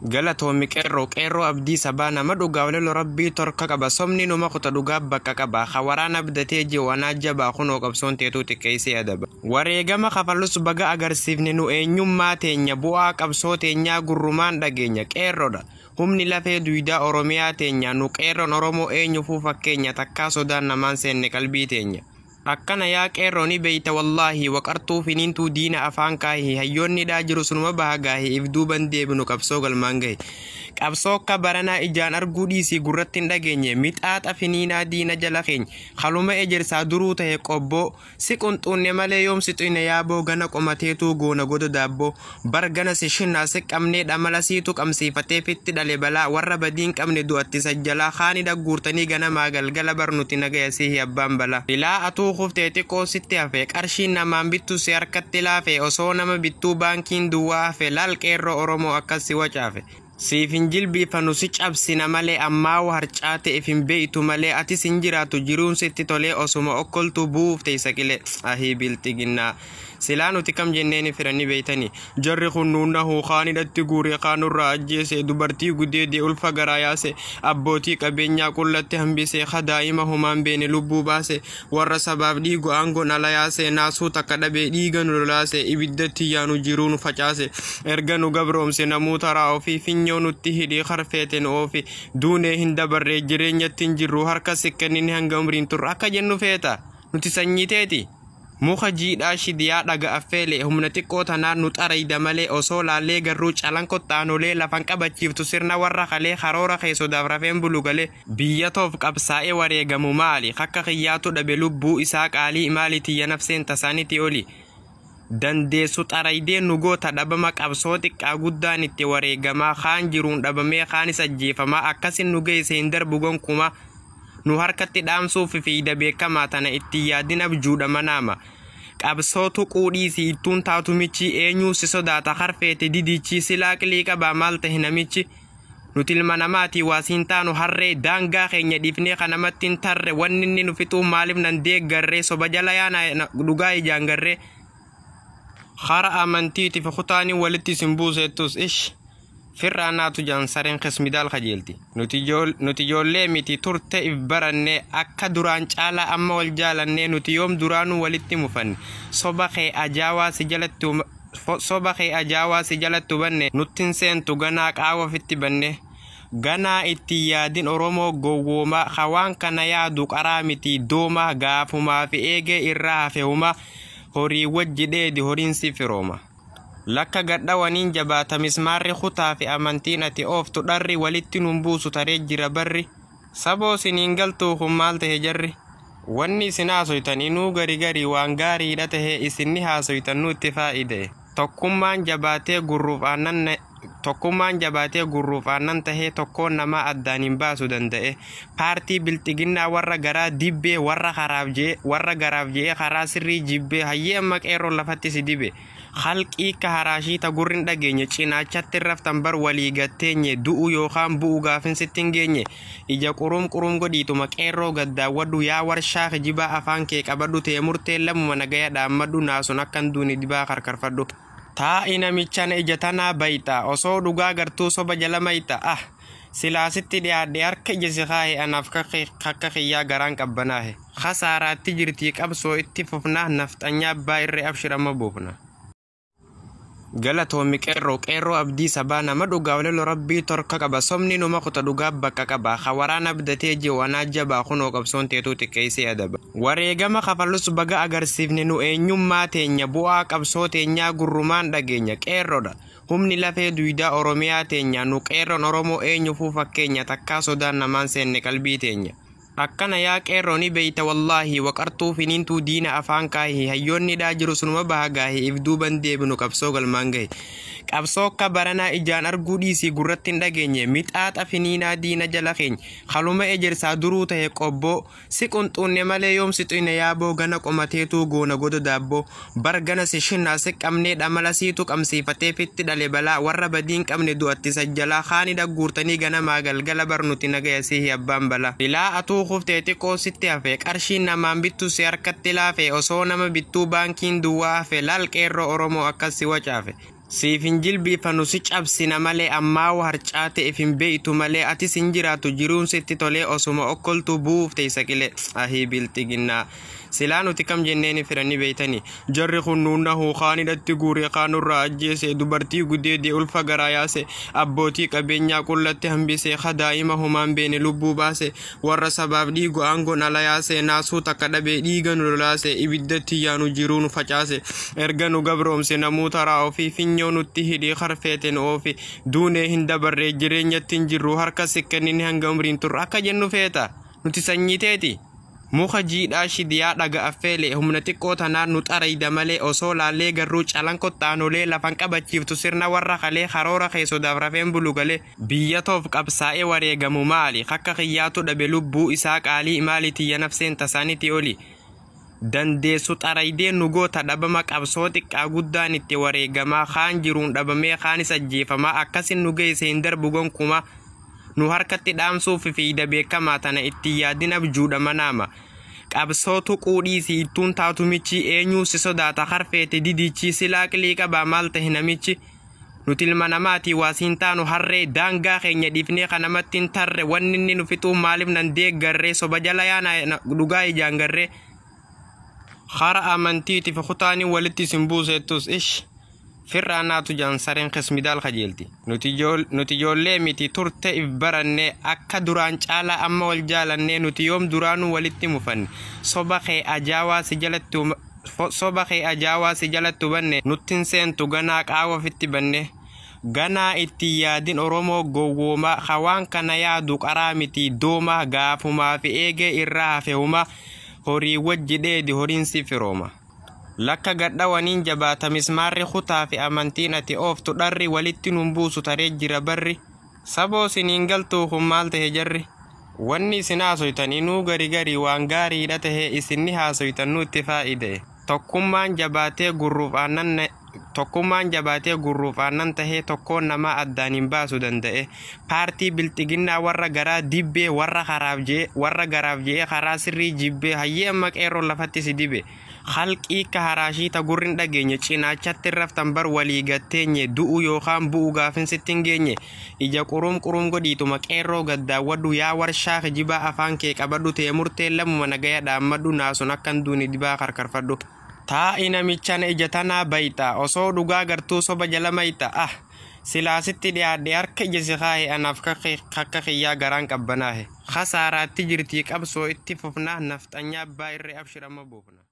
Galatoomi qeerroo, qeerroo abdii sabaa, nama dhugaa walelo rabbii torka qaba. Somni numa kuta dhugaa bakka qaba. Hawaraan abdatee jiru anaa jabaa, kunoo qabsoon teetuu xiqqeessee adaba. Wareegama kafalus baga agarsiifne nu eenyummaa teenya, bu'aa qabsoo teenyaa gurrumaan dhageenya. Qeerroodha humni lafee duydaa Oromiyaa teenya, nu qeerroon Oromoo eenyufuu fakkeenya, takkaa sodaan namaan seenne qalbii teenya. Akkana yaa qeerroo ni beeyta wallaahi, waqartuu finiintuu diina afaan kaahi, hayyoonni dhaa jiru sunuma baha gaahi, if duuban deebinu qabsoo galmaan gahi. Qabsoo akka baranaa ijaan arguu dhiisii gurratti hin dhageenye, mixaaxa finiinaa diina jala keenya, haluma ejersaa duruu tahe qobboo, si qunxuunne malee yoom si xuyne yaaboo, gana qomateetuu goona godo daabboo, bar gana si shinnaa si qabnee dhamala siitu qabsiifatee fitti dhale balaa, warra badiin qabne du'atti sajjalaa, haani dhagguurtanii ganamaa galgala bar nuti nagaya sihi abbaan balaa. Silaa atuu kuftee xiqqoo sitti hafe, qarshiin namaan bittu si harkatti laafe, osoo nama bittuu baankiin duwwaa hafe, laal qeerroo Oromoo akkas si wacaafe. Siif hin jilbiifanu si cabsina malee, ammaa harcaate if hin beeytu malee, atis hin jiraatu jiruun sitti tolee, osuma okkoltuu bu'uuf teessa qilee. Ahii bilxiginnaa. Silaa nuti kam jenneeni firanii beeytanii. Jarri kun nuunnahu kaanidhatti guuree kaanurraa ajjeese, dubartii gudeedee ulfa garaa yaase, abbootii qabeenyaa qullatti hambise, kadaa'ima homaan beene lubbuu baase, warra sabaaf dhiigu aangoon ala yaase, naasuu takka dhabee dhiiga nu lolaase, ibiddatti yaanu jiruu nu facaase, erga nu gabroomse namuu taraa ofii finyoo nutti hidhee harfeete nu oofi, duunee hin dabarree jireenyatti hin jirru, harka sikkanini hanga umriin turru akka jennu feeta nuti sanyiteeti. Muka jiidhaa shidiyaa dhaga affeele, humna xiqqoo tanaan nu xarayda malee, osoo laallee garruu calan qoxxaanolee lafan qabachiiftu sirna warra kalee, karoora kee sodaaf rafeen bulu galee. Biyya toof qabsaa'ee wareegamu maali akka kiyyaatu dhabe lubbuu isaa qaalii, maali tiyya nafseen tasaanitti oli. Dandeessu xaraydee nu goota dhabama, qabsoo xiqqaa guddaan itti wareegamaa, kaan jiruun dhabamee kaanis ajjeefamaa, akkasin nu geesse hin darbu gonkumaa. Nu harkatti dhaamsuuf fiida beekamaa, tana itti yaadin abjuudha manaama. Qabsoo tuquu dhiisii ittuun taatu michi, eenyuu si sodaata harfeete didichi, silaa qilii qabaa maal tahe namichi. Nuti ilma namaatii waasiin taanu harree, daangaa keenya dhiifnee kanamatti hin tarre, wanni inni nu fixuu maaliif nan deeggarree, soba jala yaana dhugaa ijaan garree. Hara amantiitiif kutaanii walitti isin buusettus ish. Firraa naatu jaan sareen qismidaal kajeelti. Nuti ijoollee miti turte if baranne, akka duraan caalaa amma wal jaalanne, nuti yoom duraanuu walitti mufanne. Soba kee ajaawaa si jalatti soba kee ajaawaa si jalatti hubanne, nuttin seentu ganaa qaawa ofitti banne. Ganaa itti yaadin Oromoo gowwoomaa, hawaan kana yaadu qaraa miti doomaa, gaafumaa fi eegee irraa hafe humaa, horii wajji dheedi horiin si firooma. Lakka gadhawaniin jabaata mismaarri, kutaa fi amantiin ati ooftu dharri, walitti nun buusu taree jira barri. Saboo siniin galtuu kun maal tahe jarri? Wanni isin haasoytan inuu gari gari waan gaariidha tahe, isinni haasoytan nu itti faa'ide. Tokkummaan jabaatee gurruuf aannan tokkummaan jabaatee gurruuf aannan tahee, tokkoon namaa addaan hin baasu danda'e. Paartii bilxiginnaa warra garaa dibbee, warra karaaf je'e warra garaaf je'e karaa sirrii jibbee, hayyee amma qeerroon lafatti si dibe. Halqii ka haraashii ta gurri hin dhageenye, cinaachatti raftan bar walii gatteenye, du'u yookaan bu'u gaafin sitti hin geenye. Ija qurum qurum godhiituma qeerroo gaddaawwadhu, yaa warshaa kijibaa afaan kee qabadhu, tee murteen lamuma nagaya dhaammadhu, naasun akkan duuni dibaa karkarfadhu. Taa'i namichana ija tanaa bayxa, osoo dhugaa gartuu soba jala mayxa, ah silaa sitti dhiyaadhe harka ija si kaahe, anaaf kakka kiyyaa garaan qabbanaahe. Khasaaraatti jirtii qabsoo itti fufnaa, nafxanyaa abbaa irree abshir amma buufna. Galatoomi qeerroo, qeerroo abdii sabaa, nama dhugaa walelo rabbii torka qaba. Somni numa kuta dhugaa bakka qaba. Hawaraan abdatee jiru anaa jabaa, kunoo qabsoon teetuu xiqqeessee adaba. Wareegama kafalus baga agarsiifne nu eenyummaa teenya, bu'aa qabsoo teenyaa gurrumaan dhageenya. Qeerroodha humni lafee duydaa Oromiyaa teenya, nu qeerroon Oromoo eenyufuu fakkeenya, takkaa sodaan namaan seenne qalbii teenya. Akkana yaa qeerroo ni beeyta wallaahi, waqartuu finiintuu diina afaan kaahi, hayyoonni dhaa jiru sunuma baha gaahi, if duuban deebinu qabsoo galmaan gahi. Qabsoo akka baranaa ijaan arguu dhiisii gurratti hin dhageenye, mixaaxa finiinaa diina jala keenya, haluma ejersaa duruu tahe qobboo, si qunxuunne malee yoom si xuyne yaaboo, gana qomateetuu goona godo daabboo, bar gana si shinnaa si qabnee dhamala siitu qabsiifatee fitti dhale balaa, warra badiin qabne du'atti sajjalaa, haani dhagguurtanii ganamaa galgala bar nuti nagaya sihi abbaan balaa. Silaa atuu kuftee xiqqoo sitti hafe, qarshiin namaan bittu si harkatti laafe, osoo nama bittuu baankiin duwwaa hafe, laal qeerroo Oromoo akkas si wacaafe. Siif hin jilbiifannu si cabsina malee ammaa harcaate if hin beeytu malee atis hin jiraatu jiruun sitti tolee osuma okkoltuu bu'uuf teessa qilee. Ahii bilxiginnaa. Silaa nuti kam jenneeni fedhanii beeytanii. Jarri kun nuunnahu kaan hidhatti guuree kaanurraa ajjeese dubartii gudeedee ulfa garaa yaase abbootii qabeenyaa qullatti hambisee kadaa'ima homaan beene lubbuu baase warra sabaaf dhiigu aangoon ala yaase naasuu takka dhabee dhiiga nu lolaase ibiddatti yaanu jiruu nu facaase erga nu gabroomse namuu taraa ofii finyoo nutti hidhii harfeete nu oofi duunee hin dabarree jireenyatti hin jirru harka sikkannin hanga umriin turre akka jennu feeta nuti sanyiteeti. Muka jiidhaa shidiyaa dhaga affeele humna xiqqoo tanaan nu xarayda malee osoo laallee garruu calan qoxxaanolee lafan qabachiiftu sirna warra kalee karoora keessodaaf rafeen bulu galee biyya toof qabsaa'ee wareegamu maali akka kiyyaatu dhabe lubbuu isaa qaalii maali tiyya nafseen tasaanitti oli. Dandeessu xaraydee nu goota dhabama qabsoo xiqqaa guddaan itti wareegamaa kaan jiruun dhabamee kaanis ajjeefamaa akkasin nu geesse hin darbu gonkumaa. Nu harkatti dhaamsuuf fiida beekamaa tana itti yaadin abjuudha manaama. Qabsoo tuquu dhiisii ittuun taatu michi eenyuu si sodaata harfeete didichi silaa qilii qabaa maal tahe namichi. Nuti ilma namaatii waasiin taanu harree daangaa keenya dhiifnee kanamatti hin tarre wanni inni nu fixuu maaliif nan deeggarree soba jala yaana dhugaa ijaan garree. Hara amantiitiif kutaanii walitti isin buusettus ish. Firraa naatu jaansareen qismidaal kajeelti. Nuti ijoollee miti turte if baranne akka duraan caalaa amma wal jaalannee nuti yoom duraanuu walitti mufanne. Soba kee ajaawaa si jalatti soba kee ajaawaa si jalatti hubanne nuttin seentu ganaa qaawa ofitti banne. Ganaa itti yaadin Oromoo gowwoomaa hawaan kana yaadu qaraa miti doomaa gaafumaa fi eegee irraa hafe humaa horii wajji dheedi horiin si firooma. Lakka gadhawaniin jabaata mismaarri kutaa fi amantiin ati ooftu dharri walitti nun buusu taree jira barri. Saboo siniin galtuu kun maal tahe jarri. Wanni isin haasoytan inuu gari gari waan gaariidha tahe isinni haasoytan nutti faa'ide. Tokkummaan jabaatee gurruuf aannan tokkummaan jabaatee gurruuf aannan tahee tokkoon namaa addaan hin baasu danda'e. Paartii bilxiginnaa warra garaa dibbee warra garaaf je'ee karaa sirrii jibbee hayyee amma qeerroon lafatti si dibe. Halqii ka haraashii ta gurrin dhageenye cinaachatti raftan bar walii gatteenye du'u yookaan bu'u gaafin sitti hin geenye ija qurum qurum godhiituma qeerroo gaddaawwadhu yaa warshaa kijibaa afaan kee qabadhu tee murteen lamuma nagaya dhaammadhu naasun akkan duuni dibaa karkarfadhu. Taa'i namichana ija tanaa bayxa osoo dhugaa gartuu soba jala mayxa ah silaasitti dhiyaadhe harka ija si kaahe anaaf kakka kiyyaa garaan qabbanaahe. Khasaaraatti jirtii qabsoo itti fufnaa nafxanyaa abbaa irree abshirama buufna.